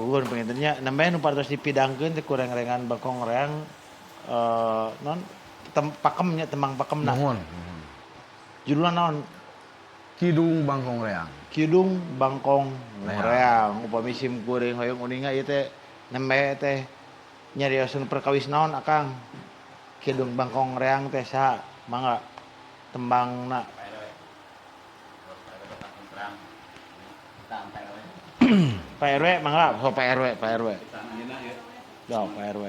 Buhun panginten nya nembe nu parantos dipidangkeun teh ku reng-rengan Bangkong Reang non pakem nya tembang pakemna. Nuhun, nuhun. Judulna naon? Kidung Bangkong Reang. Kidung Bangkong Reang. Upami sim kuring hoyong uninga ieu teh nembe teh nyarioseun perkawis naon Akang? Kidung Bangkong Reang teh saha? Mangga tembangna. Pak RW mangga, so Pak RW, Pak RW. Yo, Pak RW.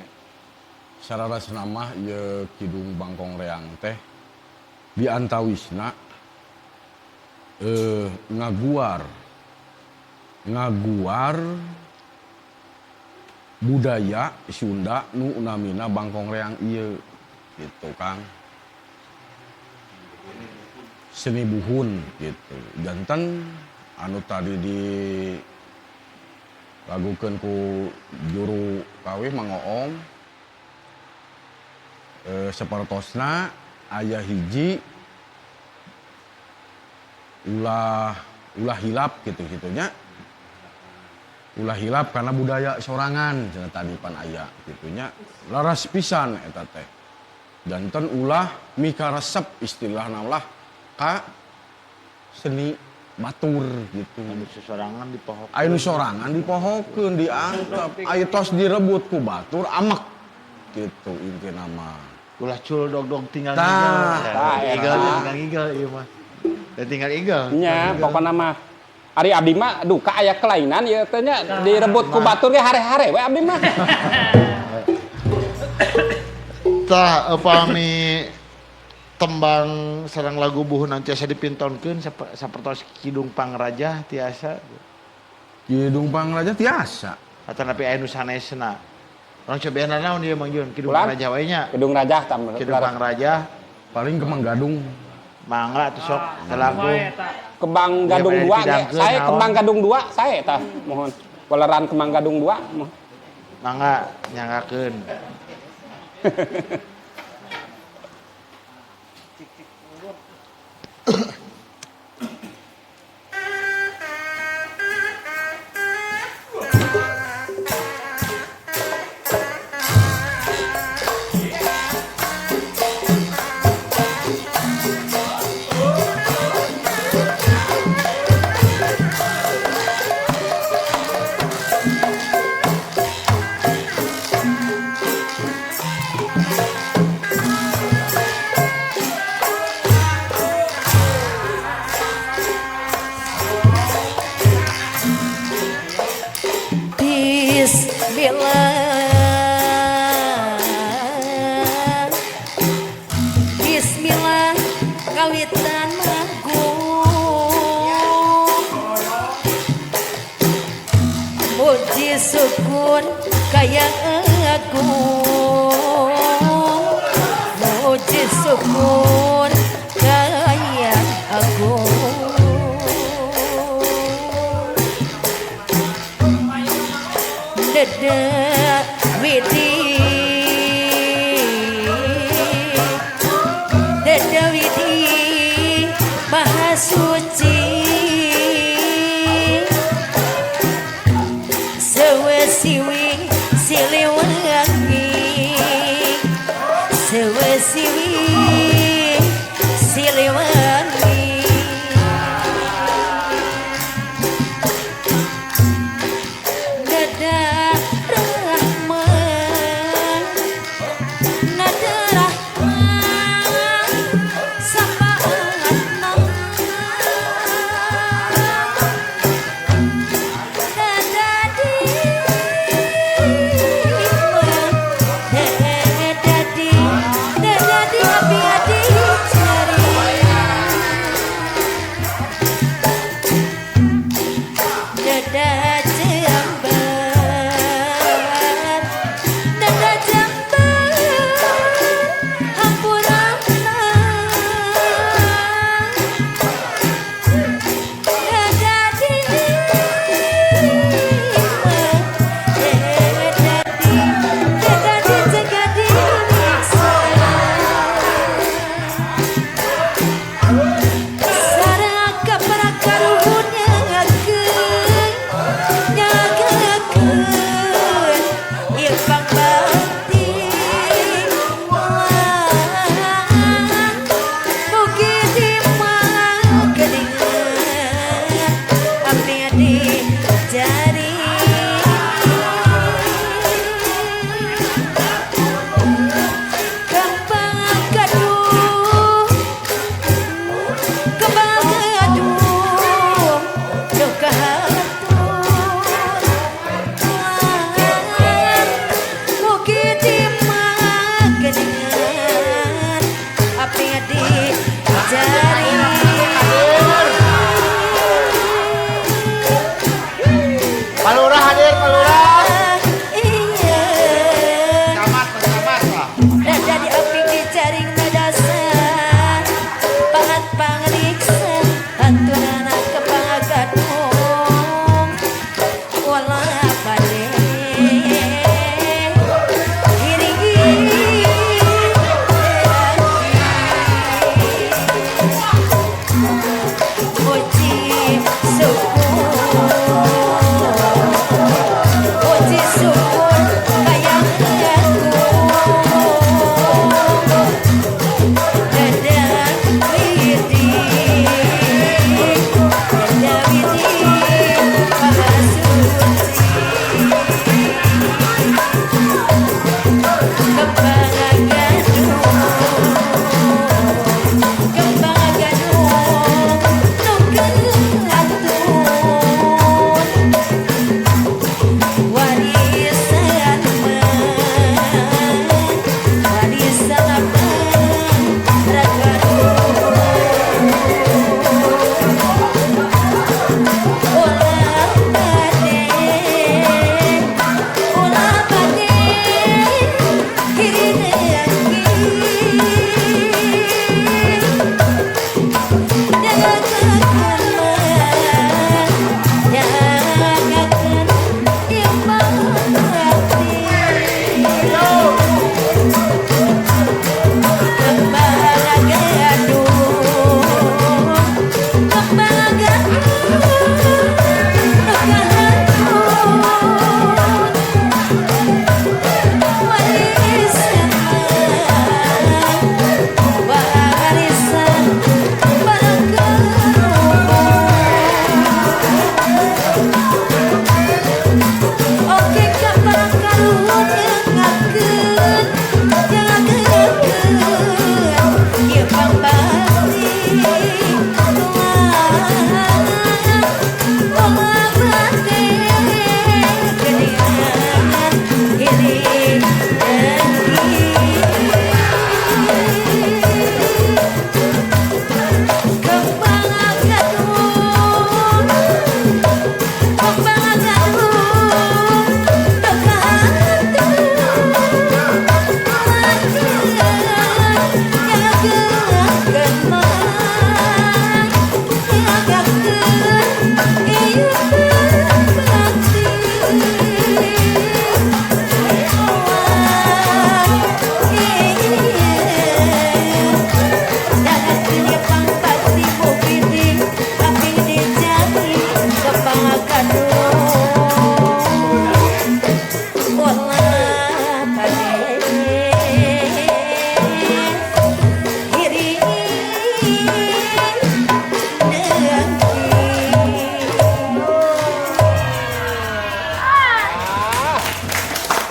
Sararas nama ieu Kidung Bangkong Reang teh di antawisna ngaguar budaya Sunda nu namina Bangkong Reang ieu gitu Kang. Seni buhun gitu. Janten anu tadi di lagukeun ku juru kawih Mang Oom sapertosna aya hiji ulah hilap gitu gitunya. Ulah hilap karena budaya sorangan cenah tadi pan aya gitunya. Laras pisan eta teh. Janten ulah mikaresep istilahna ulah ka seni batur gitu. Anu sorangan dipohokeun. Anu sorangan dipohokeun diantep, aya tos direbut ku batur amek gitu intina mah. Ulah cul dog-dog tinggal ngigel. Tah, Igel tinggal ngigel ieu mah. Dan tinggal igel. Nya pokona mah ari abdi mah duka aya kelainan ieu teh nya direbut ku batur ge hare-hare we abdi mah. Tah upami tembang sareng lagu buhun tiasa dipintonkeun sapertos Kidung Pangraja tiasa. Kidung Pangraja tiasa. Atanapi aya nu sanesna. Urang cobian naon ieu Mang Jun? Kidung Pangraja wae nya. Kidung Raja tah. Kidung Pangraja paling Kembang Gadung. Mangga atuh sok telangkung. Kembang Gadung 2 ge. Sae Kembang Gadung 2 sae tah mohon. Waleran Kembang Gadung 2. Mangga nyanggakeun. Bismillah, bismillah kawitan manggung, muji syukur kaya agung, muji syukur kaya agung. Dede widi, dede widi maha suci, sewesiwi siliwangi, sewesiwi siliwangi. Dada jember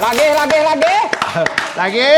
Lagi lagi lagi. Lagi.